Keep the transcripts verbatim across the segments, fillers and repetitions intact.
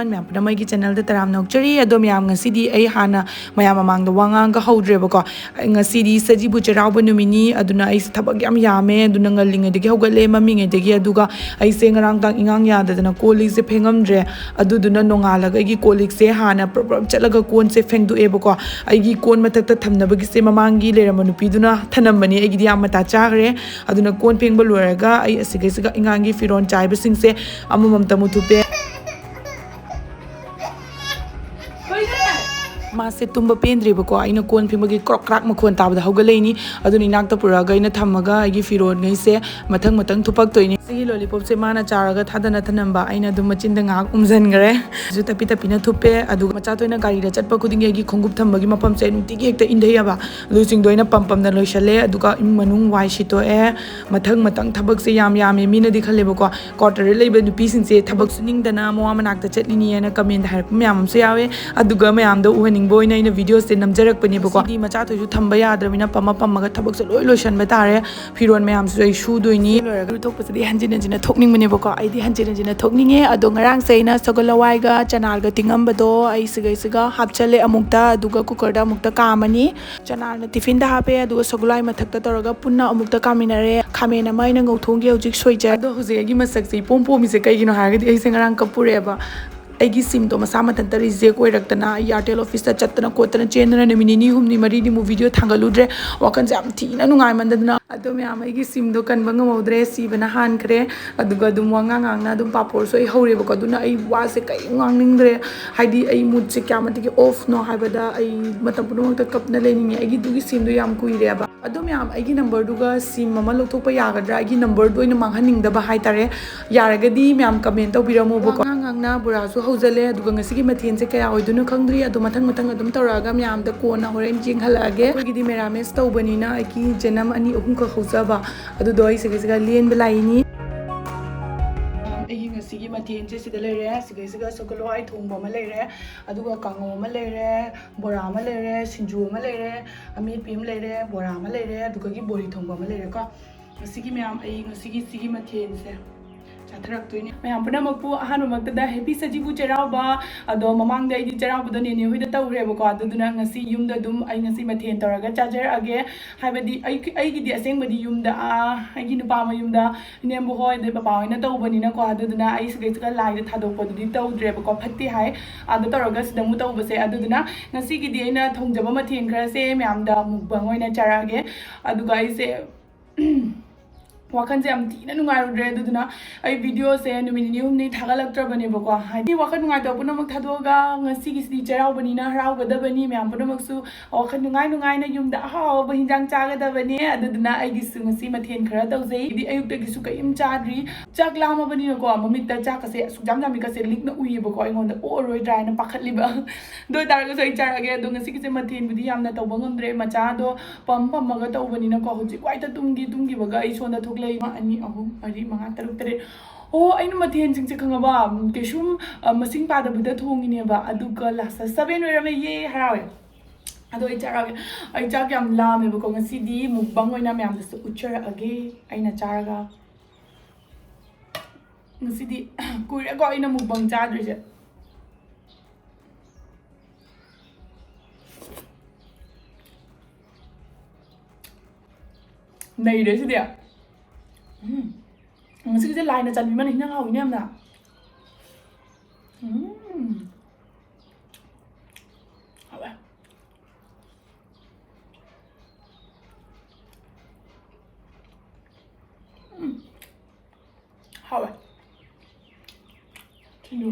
ꯃꯌꯥꯝ ꯄꯨꯝꯅꯃꯛ ꯑꯩꯒꯤ ꯆꯦꯅꯦꯜꯗ ꯇꯔꯥꯝꯅ ꯑꯣꯛꯆꯔꯤ꯫ ꯑꯗꯣ ꯃꯌꯥꯝ, ꯉꯁꯤꯗꯤ ꯑꯩ ꯍꯥꯟꯅ ꯃꯌꯥꯝ ꯃꯃꯥꯡꯗ ꯋꯥ ꯉꯥꯡꯒ ꯍꯧꯗ꯭ꯔꯦꯕꯀꯣ꯫ ꯑꯩ ꯉꯁꯤꯗꯤ ꯁꯖꯤꯕꯨ ꯆꯩꯔꯥꯎꯕ ꯅꯨꯃꯤꯠꯅꯤ, ꯑꯗꯨꯅ ꯑꯩꯁꯦ ꯊꯕꯛ ꯌꯥꯝ ꯌꯥꯝꯃꯦ꯫ ꯑꯗꯨꯅ ꯉꯜꯂꯤꯉꯩꯗꯒꯤ ꯍꯧꯒꯠꯂꯦ, ꯃꯝꯃꯤꯉꯩꯗꯒꯤ꯫ ꯑꯗꯨꯒ ꯑꯩꯁꯦ ꯉꯔꯥꯡ ꯗꯥꯡ ꯏꯉꯥꯡ ꯌꯥꯗꯗꯅ ꯀꯣꯜ ꯂꯤꯛꯁꯦ ꯐꯦꯡꯉꯝꯗ꯭ꯔꯦ꯫ ꯑꯗꯨꯗꯨꯅ ꯅꯣꯡꯉꯥꯜꯂꯒ ꯑꯩꯒꯤ ꯀꯣꯜ ꯂꯤꯛꯁꯦ ꯍꯥꯟꯅ ꯄ꯭ꯔꯞ ꯄ꯭ꯔꯞ ꯆꯠꯂꯒ ꯀꯣꯟꯁꯦ ꯐꯦꯡꯗꯣꯛꯑꯦꯕꯀꯣ꯫ ꯑꯩꯒꯤ ꯀꯣꯟ ꯃꯊꯛꯇ ꯊꯝꯅꯕꯒꯤꯁꯦ ꯃꯃꯥꯡꯒꯤ ꯂꯩꯔꯝꯕ ꯅꯨꯄꯤꯗꯨꯅ ꯊꯅꯝꯕꯅꯤ, ꯑꯩꯒꯤꯗꯤ ꯌꯥꯝ ꯃꯇꯥ ꯆꯥꯈ꯭ꯔꯦ꯫ ꯑꯗꯨꯅ ꯀꯣꯟ ꯐꯦꯡꯕ ꯂꯣꯏꯔꯒ ꯑꯩ ꯑꯁꯤꯒꯩꯁꯤꯒ ꯑꯉꯥꯡꯒꯤ ꯐꯤꯔꯣꯜ ꯆꯥꯏꯕꯁꯤꯡꯁꯦ ꯑꯃꯃꯝꯇ ꯑꯃꯨꯛ ꯊꯨꯞꯄꯦ꯫ ꯃꯥꯁꯦ ꯇꯨꯝꯕ ꯄꯦꯟꯗ꯭ꯔꯤꯕꯀꯣ꯫ ꯑꯩꯅ ꯀꯣꯟ ꯐꯦꯡꯕꯒꯤ ꯀ꯭ꯔꯣꯛ ꯀ꯭ꯔꯥꯛ ꯃꯈꯣꯟ ꯇꯥꯕꯗ ꯍꯧꯒꯠꯂꯛꯏꯅꯤ꯫ ꯑꯗꯨꯅ ꯏꯅꯥꯛꯇ ꯄꯨꯔꯛꯑꯒ ꯑꯩꯅ ꯊꯝꯃꯒ ꯑꯩꯒꯤ ꯐꯤꯔꯣꯜꯉꯩꯁꯦ ꯃꯊꯪ ꯃꯊꯪ ꯊꯨꯞꯄꯛꯇꯣꯏꯅꯤ꯫ ꯁꯤꯒꯤ ꯂꯣꯂꯤꯄꯣꯞꯁꯦ ꯃꯥꯅ ꯆꯥꯔꯒ ꯊꯥꯗꯅ ꯊꯅꯝꯕ, ꯑꯩꯅ ꯑꯗꯨꯝ ꯃꯆꯤꯟꯗ ꯉꯥꯏꯍꯥꯛ ꯎꯝꯖꯟꯈ꯭ꯔꯦ꯫ ꯑꯗꯨꯁꯨ ꯇꯞꯄꯤ ꯇꯞꯄꯤꯅ ꯊꯨꯞꯄꯦ꯫ ꯑꯗꯨꯒ ꯃꯆꯥ ꯊꯣꯏꯅ ꯒꯥꯔꯤꯗ ꯆꯠꯄ ꯈꯨꯗꯤꯡꯒꯤ ꯑꯩꯒꯤ ꯈꯣꯡꯎꯞ ꯊꯝꯕꯒꯤ ꯃꯐꯝꯁꯦ ꯅꯨꯡꯇꯤꯒꯤ ꯍꯦꯛꯇ ꯏꯟꯊꯩꯑꯕ꯫ ꯑꯗꯨꯁꯤꯡꯗꯣ ꯑꯩꯅ ꯄꯝ ꯄꯝꯅ ꯂꯣꯏꯁꯜꯂꯦ꯫ ꯑꯗꯨꯒ ꯏꯃꯨꯡ ꯃꯅꯨꯡ ꯋꯥꯏ ꯁꯤꯠꯇꯣꯛꯑꯦ꯫ ꯃꯊꯪ ꯃꯊꯪ ꯊꯕꯛꯁꯦ ꯌꯥꯝ ꯌꯥꯝꯃꯦ꯫ ꯃꯤꯅꯗꯤ ꯈꯜꯂꯦꯕꯀꯣ, ꯀ꯭ꯋꯥꯇꯔꯗ ꯂꯩꯕ ꯅꯨꯄꯤꯁꯤꯡꯁꯦ ꯊꯕꯛ ꯁꯨꯅꯤꯡꯗꯅ ꯃꯋꯥ ꯃꯅꯥꯛꯇ ꯆꯠꯂꯤꯅꯤ ꯍꯥꯏꯅ ꯀꯃꯦꯟꯗ ꯍꯥꯏꯔꯛꯄ ꯃꯌꯥꯝ ꯑꯃꯁꯨ ꯌꯥꯎꯋꯦ꯫ ꯑꯗꯨꯒ ꯃꯌꯥꯝꯗ ꯎꯍꯟꯅꯤꯡꯕ ꯑꯣꯏꯅ ꯑꯩꯅ ꯚꯤꯗꯤꯑꯣꯁꯦ ꯅꯝꯖꯔꯛꯄꯅꯦꯕꯀꯣ꯫ ꯉꯁꯤꯗꯤ ꯃꯆꯥ ꯊꯣꯏꯁꯨ ꯊꯝꯕ ꯌꯥꯗ꯭ꯔꯕꯅꯤꯅ ꯄꯝꯃ ꯄꯝꯃꯒ ꯊꯕꯛꯁꯦ ꯂꯣꯏ ꯂꯣꯏꯁꯟꯕ ꯇꯥꯔꯦ꯫ ꯐꯤꯔꯣꯜ ꯃꯌꯥꯝꯁꯤꯁꯨ ꯑꯩ ꯁꯨꯗꯣꯏꯅꯤ꯫ ꯂꯣꯏꯔꯒ ꯊꯣꯛꯄꯁꯤꯗꯤ ꯍꯟꯖꯤꯟ ꯍꯟꯖꯤꯟꯅ ꯊꯣꯛꯅꯤꯡꯕꯅꯦꯕꯀꯣ꯫ ꯑꯩꯗꯤ ꯍꯟꯖꯤꯟ ꯍꯟꯖꯤꯟꯅ ꯊꯣꯛꯅꯤꯡꯉꯦ꯫ ꯑꯗꯣ ꯉꯔꯥꯡꯁꯦ ꯑꯩꯅ ꯁꯒꯣꯜ ꯍꯋꯥꯏꯒ ꯆꯅꯥꯒ ꯇꯤꯡꯉꯝꯕꯗꯣ ꯑꯩ ꯁꯤꯒꯩꯁꯤꯒ ꯍꯥꯞꯆꯜꯂꯦ ꯑꯃꯨꯛꯇ, ꯑꯗꯨꯒ ꯀꯨꯀꯔꯗ ꯑꯃꯨꯛꯇ ꯀꯥꯝꯃꯅꯤ꯫ ꯆꯅꯥꯅ ꯇꯤꯐꯤꯟꯗ ꯍꯥꯞꯄꯦ, ꯑꯗꯨꯒ ꯁꯒꯣꯜ ꯍꯋꯥꯏ ꯃꯊꯛꯇ ꯇꯧꯔꯒ ꯄꯨꯟꯅ ꯑꯃꯨꯛꯇ ꯀꯥꯃꯤꯟꯅꯔꯦ꯫ ꯈꯥꯃꯦꯟ ꯑꯃ ꯑꯩꯅ ꯉꯧꯊꯣꯛꯑꯝꯒꯦ ꯍꯧꯖꯤꯛ ꯁꯣꯏꯖꯔ꯫ ꯑꯗꯣ ꯍꯧꯖꯤꯛ ꯑꯩꯒꯤ ꯃꯁꯛꯁꯦ ꯏꯄꯣꯝ ꯄꯣꯝꯃꯤꯁꯦ ꯀꯩꯒꯤꯅꯣ ꯍꯥꯏꯔꯒꯗꯤ ꯑꯩꯁꯦ ꯉꯔꯥꯡ ꯀꯞꯄꯨꯔꯦꯕ꯫ ꯑꯩꯒꯤ ꯁꯤꯝꯗꯣ ꯃꯁꯥ ꯃꯊꯟꯇ ꯔꯤꯖꯦꯛ ꯑꯣꯏꯔꯛꯇꯅ ꯑꯩ ꯏꯌꯥꯔꯇꯦꯜ ꯑꯣꯐꯤꯁꯇ ꯆꯠꯇꯅ ꯈꯣꯠꯇꯅ ꯆꯦꯟꯗꯅ ꯅꯨꯃꯤꯠ ꯅꯤꯅꯤ ꯍꯨꯝꯅꯤ ꯃꯔꯤꯅꯤꯃꯨꯛ ꯚꯤꯗꯤꯑꯣ ꯊꯥꯡꯒꯠꯂꯨꯗ꯭ꯔꯦ꯫ ꯋꯥꯈꯜꯁꯦ ꯌꯥꯝ ꯊꯤꯅ ꯅꯨꯡꯉꯥꯏꯃꯟꯗꯗꯅ꯫ ꯑꯗꯣ ꯃꯌꯥꯝ, ꯑꯩꯒꯤ ꯁꯤꯝꯗꯣ ꯀꯟꯕ ꯉꯝꯍꯧꯗ꯭ꯔꯦ, ꯁꯤꯕꯅ ꯍꯥꯟꯈ꯭ꯔꯦ꯫ ꯑꯗꯨꯒ ꯑꯗꯨꯝ ꯋꯥ ꯉꯥꯡ ꯉꯥꯡꯅ ꯑꯗꯨꯝ ꯄꯥꯄꯣꯔꯁꯨ ꯑꯩ ꯍꯧꯔꯦꯕꯀꯣ꯫ ꯑꯗꯨꯅ ꯑꯩ ꯋꯥꯁꯦ ꯀꯔꯤꯝ ꯉꯥꯡꯅꯤꯡꯗ꯭ꯔꯦ꯫ ꯍꯥꯏꯗꯤ ꯑꯩ ꯃꯨꯠꯁꯦ ꯀꯌꯥꯃꯇꯤꯛꯀꯤ ꯑꯣꯐꯅꯣ ꯍꯥꯏꯕꯗ ꯑꯩ ꯃꯇꯝ ꯄꯨꯝꯅꯃꯛꯇ ꯀꯞꯅ ꯂꯩꯅꯤꯡꯉꯦ꯫ ꯑꯩꯒꯤꯗꯨꯒꯤ ꯁꯤꯝꯗꯣ ꯌꯥꯝ ꯀꯨꯏꯔꯦꯕ꯫ ꯑꯗꯣ ꯃꯌꯥꯝ, ꯑꯩꯒꯤ ꯅꯝꯕꯔꯗꯨꯒ ꯁꯤꯝ ꯑꯃ ꯂꯧꯊꯣꯛꯄ ꯌꯥꯒꯗ꯭ꯔꯥ? ꯑꯩꯒꯤ ꯅꯝꯕꯔꯗꯣ ꯑꯣꯏꯅ ꯃꯥꯡꯍꯟꯅꯤꯡꯗꯕ ꯍꯥꯏꯇꯥꯔꯦ꯫ ꯌꯥꯔꯒꯗꯤ ꯃꯌꯥꯝ ꯀꯃꯦꯟ ꯇꯧꯕꯤꯔꯝꯃꯣꯕꯀꯣ꯫ ꯋꯥ ꯉꯥꯡ ꯉꯥꯡꯅ ꯕꯣꯔꯥꯁꯨ ꯍꯧꯖꯜꯂꯦ, ꯑꯗꯨꯒ ꯉꯁꯤꯒꯤ ꯃꯊꯦꯜꯁꯦ ꯀꯌꯥ ꯑꯣꯏꯗꯣꯏꯅꯣ ꯈꯪꯗ꯭ꯔꯤ꯫ ꯑꯗꯣ ꯃꯊꯪ ꯃꯊꯪ ꯑꯗꯨꯝ ꯇꯧꯔꯛꯑꯒ ꯃꯌꯥꯝꯗ ꯀꯣꯟꯅ ꯍꯣꯔꯦꯟ ꯌꯦꯡꯍꯜꯂꯛꯑꯒꯦ꯫ ꯑꯩꯈꯣꯏꯒꯤꯗꯤ ꯃꯦꯔꯥꯃꯦꯁ ꯇꯧꯕꯅꯤꯅ ꯑꯩꯒꯤ ꯖꯅꯝ ꯑꯅꯤ ꯑꯍꯨꯝꯈꯛ ꯍꯧꯖꯕ ꯑꯗꯨꯗꯣ ꯑꯩ ꯁꯤꯒꯩꯁꯤꯒ ꯂꯦꯟꯕ ꯂꯥꯛꯏꯅꯤ꯫ ꯑꯩꯒꯤ ꯉꯁꯤꯒꯤ ꯃꯊꯦꯜꯁꯦ ꯁꯤꯗ ꯂꯩꯔꯦ꯫ ꯁꯤꯒꯩꯁꯤꯒ ꯁꯒꯣꯜ ꯍꯋꯥꯏ ꯊꯣꯡꯕ ꯑꯃ ꯂꯩꯔꯦ, ꯑꯗꯨꯒ ꯀꯥꯡꯉꯧ ꯑꯃ ꯂꯩꯔꯦ, ꯕꯣꯔꯥ ꯑꯃ ꯂꯩꯔꯦ, ꯁꯤꯡꯖꯨ ꯑꯃ ꯂꯩꯔꯦ, ꯑꯃꯦꯠꯄꯤ ꯑꯃ ꯂꯩꯔꯦ, ꯕꯣꯔꯥ ꯑꯃ ꯂꯩꯔꯦ, ꯑꯗꯨꯒꯒꯤ ꯕꯣꯔꯤ ꯊꯣꯡꯕ ꯑꯃ ꯂꯩꯔꯦꯀꯣ꯫ ꯉꯁꯤꯒꯤ ꯃꯌꯥꯝ, ꯑꯩ ꯉꯁꯤꯒꯤ ꯁꯤꯒꯤ ꯃꯊꯦꯜꯁꯦ ꯆꯥꯊꯔꯛꯇꯣꯏꯅꯦ꯫ ꯃꯌꯥꯝ ꯄꯨꯝꯅꯃꯛꯄꯨ ꯑꯍꯥꯟꯕꯃꯛꯇꯗ ꯍꯦꯄꯤ ꯁꯖꯤꯕꯨ ꯆꯩꯔꯥꯎꯕ꯫ ꯑꯗꯣ ꯃꯃꯥꯡꯗ ꯑꯩꯗꯤ ꯆꯩꯔꯥꯎꯕꯗꯣ ꯅꯦꯅꯦ ꯍꯣꯏꯗ ꯇꯧꯈ꯭ꯔꯦꯕꯀꯣ, ꯑꯗꯨꯗꯨꯅ ꯉꯁꯤ ꯌꯨꯝꯗ ꯑꯗꯨꯝ ꯑꯩ ꯉꯁꯤ ꯃꯊꯦꯜ ꯇꯧꯔꯒ ꯆꯥꯖꯔꯛꯑꯒꯦ꯫ ꯍꯥꯏꯕꯗꯤ ꯑꯩ, ꯑꯩꯒꯤꯗꯤ ꯑꯁꯦꯡꯕꯗꯤ ꯌꯨꯝꯗ, ꯑꯥ, ꯑꯩꯒꯤ ꯅꯨꯄꯥ ꯃꯌꯨꯝꯗ ꯏꯅꯦꯝꯕꯣꯛ ꯍꯣꯏ ꯑꯗꯩ ꯄꯄꯥ ꯍꯣꯏꯅ ꯇꯧꯕꯅꯤꯅꯀꯣ, ꯑꯗꯨꯗꯨꯅ ꯑꯩ ꯁꯤꯗꯩꯁꯤꯗ ꯂꯥꯏꯗ ꯊꯥꯗꯣꯛꯄꯗꯨꯗꯤ ꯇꯧꯗ꯭ꯔꯦꯕꯀꯣ, ꯐꯠꯇꯦ ꯍꯥꯏ꯫ ꯑꯥꯗ ꯇꯧꯔꯒ ꯁꯤꯗ ꯑꯃꯨꯛ ꯇꯧꯕꯁꯦ꯫ ꯑꯗꯨꯗꯨꯅ ꯉꯁꯤꯒꯤꯗꯤ ꯑꯩꯅ ꯊꯣꯡꯖꯕ ꯃꯊꯦꯜ ꯈꯔꯁꯦ ꯃꯌꯥꯝꯗ ꯃꯨꯛꯕꯥꯡ ꯑꯣꯏꯅ ꯆꯥꯔꯛꯑꯒꯦ꯫ ꯑꯗꯨꯒ ꯑꯩꯁꯦ ꯋꯥꯈꯜꯁꯦ ꯌꯥꯝ ꯊꯤꯅ ꯅꯨꯡꯉꯥꯏꯔꯨꯗ꯭ꯔꯦ꯫ ꯑꯗꯨꯗꯨꯅ ꯑꯩ ꯚꯤꯗꯤꯑꯣꯁꯦ ꯅꯨꯃꯤꯠ ꯅꯤꯅꯤ ꯍꯨꯝꯅꯤ ꯊꯥꯒꯠꯂꯛꯇ꯭ꯔꯕꯅꯦꯕꯀꯣ, ꯍꯥꯏꯗꯤ ꯋꯥꯈꯜ ꯅꯨꯡꯉꯥꯏꯇꯕ ꯄꯨꯝꯅꯃꯛ ꯊꯥꯗꯣꯛꯑꯒ ꯉꯁꯤꯒꯤꯁꯤꯗꯤ ꯆꯩꯔꯥꯎꯕꯅꯤꯅ ꯍꯔꯥꯎꯒꯗꯕꯅꯤ, ꯃꯌꯥꯝ ꯄꯨꯝꯅꯃꯛꯁꯨ ꯋꯥꯈꯜ ꯅꯨꯡꯉꯥꯏ ꯅꯨꯡꯉꯥꯏꯅ ꯌꯨꯝꯗ ꯑꯍꯥꯎ ꯑꯍꯥꯎꯕ ꯍꯤꯟꯖꯥꯡ ꯆꯥꯒꯗꯕꯅꯦ꯫ ꯑꯗꯨꯗꯨꯅ ꯑꯩꯒꯤꯁꯨ ꯉꯁꯤ ꯃꯊꯦꯜ ꯈꯔ ꯇꯧꯖꯩ꯫ ꯍꯥꯏꯗꯤ ꯑꯌꯨꯛꯇꯒꯤꯁꯨ ꯀꯔꯤꯝ ꯆꯥꯗ꯭ꯔꯤ꯫ ꯆꯥꯛ ꯂꯥꯝꯃꯕꯅꯤꯅꯀꯣ, ꯃꯃꯤꯠꯇ ꯆꯥꯛꯀꯁꯦ ꯑꯁꯨꯛ ꯌꯥꯝ ꯌꯥꯝꯃꯤꯀꯁꯦ ꯂꯤꯛꯅ ꯎꯏꯌꯦꯕꯀꯣ, ꯑꯩꯉꯣꯟꯗ ꯑꯣꯛꯑꯔꯣꯏꯗ꯭ꯔꯥ ꯍꯥꯏꯅ ꯄꯥꯈꯠꯂꯤꯕ꯫ ꯑꯗꯨ ꯑꯣꯏꯇꯥꯔꯒꯁꯨ ꯑꯩ ꯆꯥꯔꯒꯦ꯫ ꯑꯗꯣ ꯉꯁꯤꯒꯤꯁꯦ ꯃꯊꯦꯜꯕꯨꯗꯤ ꯌꯥꯝꯅ ꯇꯧꯕ ꯉꯝꯗ꯭ꯔꯦ, ꯃꯆꯥꯗꯣ ꯄꯝ ꯄꯝꯃꯒ ꯇꯧꯕꯅꯤꯅꯀꯣ꯫ ꯍꯧꯖꯤꯛ ꯋꯥꯏꯗ ꯇꯨꯝꯒꯤ ꯇꯨꯝꯈꯤꯕꯒ ꯑꯩ ꯁꯣꯝꯗ ꯊꯣꯛꯂꯛꯏ꯫ ꯑꯃ, ꯑꯅꯤ, ꯑꯍꯨꯝ, ꯃꯔꯤ, ꯃꯉꯥ, ꯇꯔꯨꯛ, ꯇꯔꯦꯠ꯫ ꯑꯣ, ꯑꯩꯅ ꯃꯊꯦꯜꯁꯤꯡꯁꯦ ꯈꯪꯉꯕ? ꯎꯝ, ꯀꯩꯁꯨꯝ, ꯑ, ꯃꯁꯤꯡ ꯄꯥꯗꯕꯤꯗ ꯊꯣꯡꯉꯤꯅꯦꯕ꯫ ꯑꯗꯨꯒ ꯂꯥꯁꯇ ꯁꯚꯦꯟ ꯑꯣꯏꯔꯝꯃꯦ꯫ ꯌꯦ, ꯍꯔꯥꯎꯋꯦ꯫ ꯑꯗꯣ ꯑꯩ ꯆꯥꯔꯛꯑꯒꯦ꯫ ꯑꯩ ꯆꯥꯛ ꯌꯥꯝ ꯂꯥꯝꯃꯦꯕꯀꯣ ꯉꯁꯤꯗꯤ꯫ ꯃꯨꯛꯕꯥꯡ ꯑꯣꯏꯅ ꯃꯌꯥꯝꯗꯁꯨ ꯎꯠꯆꯔꯛꯑꯒꯦ ꯑꯩꯅ ꯆꯥꯔꯒ꯫ ꯉꯁꯤꯗꯤ ꯀꯨꯏꯔꯦꯀꯣ ꯑꯩꯅ ꯃꯨꯛꯕꯥꯡ ꯆꯥꯗ꯭ꯔꯤꯁꯦ꯫ ꯅꯩꯔꯦ ꯁꯤꯗꯤ꯫ ꯎꯝ꯫ ꯉꯁꯤꯒꯤꯁꯦ ꯂꯥꯏꯅ ꯆꯥꯟꯕꯤꯃꯜꯂꯦ, ꯍꯤꯟꯖꯥꯡ ꯍꯥꯎꯋꯤꯅꯦ ꯌꯥꯝꯅ꯫ ꯎꯝ꯫ ꯍꯥꯎꯋꯦ꯫ ꯎꯝ꯫ ꯍꯥꯎꯋꯦ꯫ ꯁꯤꯡꯖꯨ꯫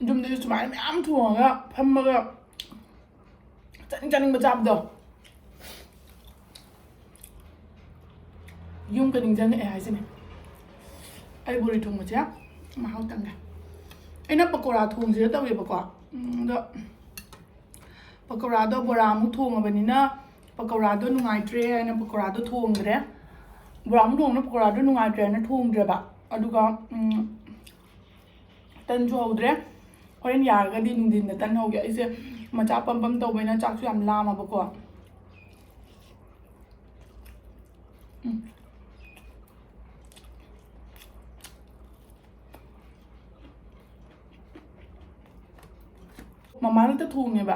ꯌꯨꯝꯗꯁꯨ ꯁꯨꯃꯥꯏꯅ ꯃꯌꯥꯝ ꯊꯣꯡꯉꯒ ꯐꯝꯃꯒ ꯆꯥꯅꯤꯡ ꯆꯥꯅꯤꯡꯕ ꯆꯥꯕꯗꯣ꯫ ꯌꯨꯝꯒ ꯅꯤꯡꯁꯤꯡꯉꯛꯑꯦ ꯍꯥꯏꯁꯤꯅꯦ꯫ ꯑꯩ ꯕꯣꯔꯤ ꯊꯣꯡꯕꯁꯦ ꯃꯍꯥꯎ ꯇꯪꯒꯦ꯫ ꯑꯩꯅ ꯄꯀꯧꯔꯥ ꯊꯣꯡꯁꯤꯔ ꯇꯧꯋꯦꯕꯀꯣ꯫ ꯎꯝ, ꯑꯗꯣ ꯄꯀꯧꯔꯥꯗꯣ ꯕꯣꯔꯥ ꯑꯃꯨꯛ ꯊꯣꯡꯉꯕꯅꯤꯅ ꯄꯀꯧꯔꯥꯗꯣ ꯅꯨꯡꯉꯥꯏꯇ꯭ꯔꯦ ꯍꯥꯏꯅ ꯄꯀꯧꯔꯥꯗꯣ ꯊꯣꯡꯗ꯭ꯔꯦ꯫ ꯕꯣꯔꯥ ꯑꯃꯨꯛ ꯊꯣꯡꯅ ꯄꯀꯧꯔꯥꯗꯣ ꯅꯨꯡꯉꯥꯏꯇ꯭ꯔꯦ ꯍꯥꯏꯅ ꯊꯣꯡꯗ꯭ꯔꯦꯕ꯫ ꯑꯗꯨꯒ, ꯎꯝ, ꯇꯟꯁꯨ ꯍꯧꯗ꯭ꯔꯦ꯫ ꯍꯣꯔꯦꯟ ꯌꯥꯔꯒꯗꯤ ꯅꯨꯡꯊꯤꯟꯗ ꯇꯟ ꯍꯧꯒꯦ꯫ ꯑꯩꯁꯦ ꯃꯆꯥ ꯄꯝ ꯄꯝ ꯇꯧꯕꯅꯤꯅ ꯆꯥꯛꯁꯨ ꯌꯥꯝ ꯂꯥꯝꯃꯕꯀꯣ꯫ ꯎꯝ꯫ ꯃꯃꯥꯅ ꯍꯦꯛꯇ ꯊꯣꯡꯉꯦꯕ꯫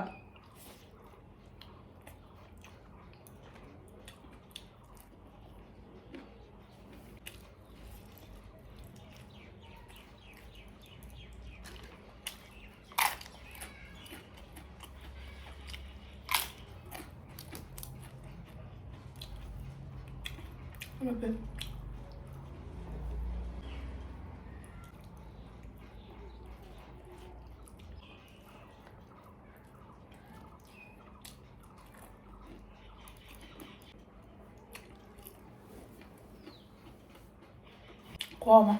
ꯈꯨꯍꯥꯎ ꯑꯃ꯫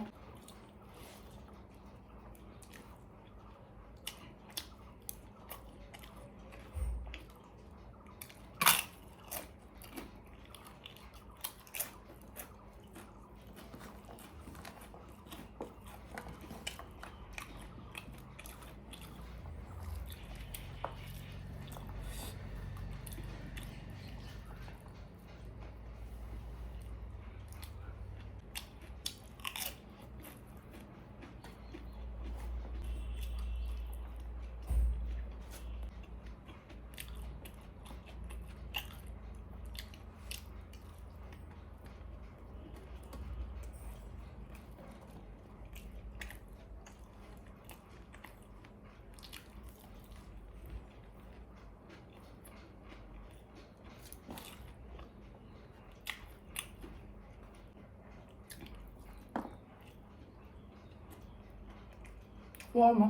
ꯈꯨꯍꯥꯎ ꯑꯃ꯫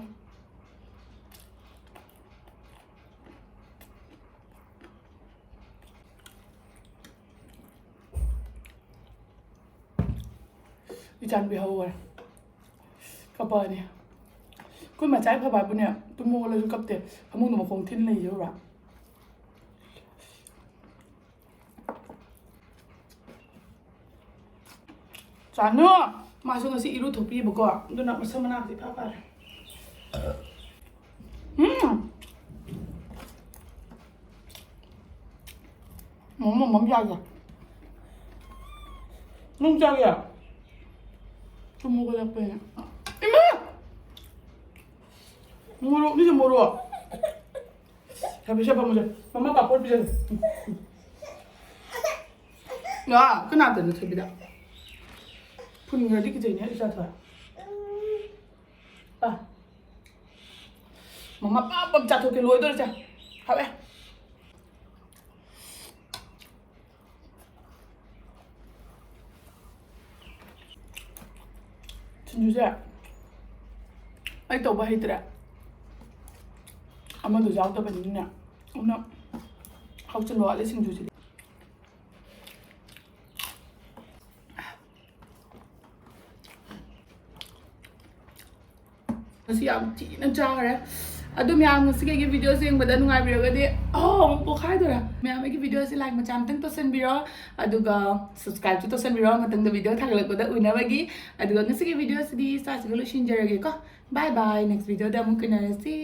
ꯏꯆꯥꯟꯕꯤ ꯍꯧꯈꯔꯦ꯫ ꯀꯞꯄꯛꯑꯅꯤ꯫ ꯑꯩꯈꯣꯏ ꯃꯆꯥ ꯐꯕ ꯍꯥꯏꯕꯨꯅꯦ, ꯇꯨꯝ ꯍꯧꯒꯠꯂꯁꯨ ꯀꯞꯇꯦ꯫ ꯐꯃꯨꯡꯗ ꯃꯈꯣꯡ ꯊꯤꯟ ꯂꯩꯌꯦ, ꯎꯕ꯭ꯔꯥ? ꯆꯥꯅꯨ! ꯃꯥꯁꯨ ꯉꯁꯤ ꯏꯔꯨ ꯊꯣꯛꯄꯤꯕꯀꯣ, ꯑꯗꯨꯅ ꯃꯁꯝ ꯃꯅꯥꯁꯦ ꯏꯐꯥ ꯐꯥꯔꯦ꯫ ꯎꯝ! ꯃꯣꯃꯣ ꯃꯝ ꯆꯥꯒꯦ꯫ ꯅꯪ ꯆꯥꯒꯦ? ꯇꯨꯝ ꯍꯧꯒꯠꯂꯛꯄꯩꯅꯦ꯫ ꯏꯃꯥ! ꯃꯣꯔꯣꯛꯅꯤꯁꯦ, ꯃꯣꯔꯣꯛ꯫ ꯁꯦ, ꯄꯤꯖ ꯐꯝꯃꯨꯁꯦ꯫ ꯃꯃꯥ ꯄꯥꯐꯣꯔ ꯄꯤꯖꯒꯦ꯫ ꯉꯥ ꯀꯅꯥꯗꯅꯣ ꯊꯣꯏꯕꯤꯗ? ꯐꯨꯟꯈ꯭ꯔꯗꯤ ꯀꯤꯖꯩꯅꯦ, ꯏꯆꯥ ꯊꯣꯏ꯫ ꯄꯥ꯫ ꯃꯃꯥ ꯄꯥꯞ ꯄꯥꯞ ꯆꯥꯊꯣꯛꯀꯦ, ꯂꯣꯏꯗꯣꯔꯦ ꯆꯦ꯫ ꯍꯥꯎꯋꯦ꯫ ꯁꯤꯡꯖꯨꯁꯦ ꯑꯩ ꯇꯧꯕ ꯍꯩꯇ꯭ꯔꯦ꯫ ꯑꯃꯗꯨꯁꯨ ꯌꯥꯎꯗꯕꯅꯤꯅꯅꯦ꯫ ꯑꯗꯨꯅ ꯍꯥꯎꯁꯟꯕ ꯋꯥꯠꯂꯦ ꯁꯤꯡꯖꯨꯁꯤꯗꯤ꯫ ꯉꯁꯤ ꯌꯥꯝ ꯊꯤꯅ ꯆꯥꯈ꯭ꯔꯦ꯫ ꯑꯗꯨ ꯃꯌꯥꯝ ꯉꯁꯤꯒꯤ ꯑꯩꯒꯤ videoꯁꯦ ꯌꯦꯡꯕꯗ ꯅꯨꯡꯉꯥꯏꯕꯤꯔꯒꯗꯤ, ꯑꯣ, ꯑꯃꯨꯛ ꯄꯣꯛꯈꯥꯏꯗꯣꯔꯦ꯫ ꯃꯌꯥꯝ ꯑꯩꯒꯤ videoꯁꯦ like ꯃꯆꯥ ꯑꯃꯇꯪ ꯇꯧꯁꯟꯕꯤꯔꯣ, ꯑꯗꯨꯒ subscribeꯁꯨ ꯇꯧꯁꯟꯕꯤꯔꯣ, ꯃꯊꯪꯗ video ꯊꯥꯒꯠꯂꯛꯄꯗ ꯎꯅꯕꯒꯤ꯫ ꯑꯗꯨꯒ ꯉꯁꯤꯒꯤ videoꯁꯤꯗꯤ ꯁ꯭ꯋꯥꯏꯁꯤꯒ ꯂꯣꯏꯁꯤꯟꯖꯔꯒꯦꯀꯣ꯫ Bye bye, next videoꯗ ꯑꯃꯨꯛ ꯎꯅꯔꯁꯤ꯫